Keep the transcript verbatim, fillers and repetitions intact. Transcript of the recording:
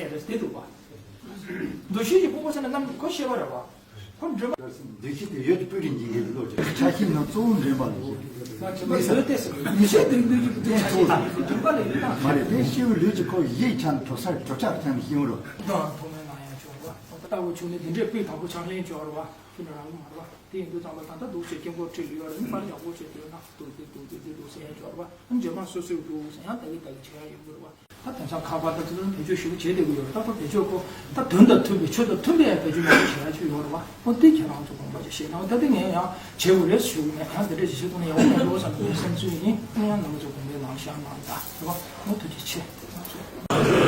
ངེས་རེད་དེ་འདུག་བ། འདུ་ཤེས་ཀྱི་ཕུང་པོ་ཟེར་ན་རྣམ་ཁོ་ཤེས་པ་རེད་བ། ཁོ་འདྲེན་པ། འདུ་ཤེས་དེ་ཡོད་ཀྱི་སྤུ་རིས་འཇིག་གི་བློ་ཅིག་ཆ་ཤས་ནང་གཙོ་བོ་འདྲེན་པ་ལ་ཞེས། མ་བྱེད་པ་ཟོལ་ཏེ་ཟེར་ནས་མི་ཤེས་དེ་འདུ་ཤེས་དེ་ཆ་ཤས་དང་འདྲེན་པ་ལ་ཡིན་ན། མ་རེད། དེ་ཤེས་པའི་ལུས་ཀྱི་ཁོ་ཡིད་ཆ་གྲོལ་ས་གྲོལ་ཆགས་ཆ་ནས་ཤེས་པ་རེད། ཐོག་མའི་ནང་ཡང་བྱུང་བ། ལྟ་བུ་ཆུང་ནས་འདི་འདྲའི་སྤུས་དག་པོ་ཆགས་ལེན་བྱོས་རེད་བ། ཁྱོད་ནི་རང་ལུགས་མ་རེད་བ། དེ་ཡིན་དུས་ཙམ་པ་ད་ལྟ་འདུག་ཅེས་དཀྱིལ་འཁོར་ཁྲིད་ལུས་ཡོད་རེད། མི་པར་ཡག་པོ་བྱས་དུས་ན་འདུག་དེ་འདུག་དེ་དེ་འདུག་ཟེར་ཡང་སྦྱོར་བ། ཨ་འཇོན་མ་སོ་སོའི་འདུག་ཟེར་ཡང་ད་གི་ད་གི་བྱེད་ཡ་ཡོད་དགོས་རེད་བ། ད་དེང་སང་ཁ་པར་ད་ཚོ་བེད་སྤྱོད་ཞེ་པོ་བྱེད་བསྡད་ཀྱི་ཡོད་རེད། ད་ཁོ་བེད་སྤྱོད་ཁོ་ད་དོན་དང་མཐུན་པའི་ཆོས་དང་མཐུན་པའི་ཡང་བེད་སྤྱོད་མང་པོ་བྱེད་ཡ་ཅིག་ཡོད་རེད་བ། ཨོ་དེ་ཁྱེད་རང་ཚོ་དགོངས་པ་ཅིག་བཞེས་གནང་། ད་དེ་ངས་ཡང་བྱེད་དགོས་རེད་ཞུ་གི་མེད། ཡང་དེ་འདྲ་ཞིག་བྱེད་ཐུབ་ན་ཡག་པོ་མེད་འགྲོ་བསམ་པའི་བསམ་ཚུལ་ཡིན། ཨ་ཡང་རྣམ་པ་ཚོ་དགོངས་པ་གནང་བཞག་གནང་ད་རེད་བ། ཨོ་ཐུགས་རྗེ་ཆེ།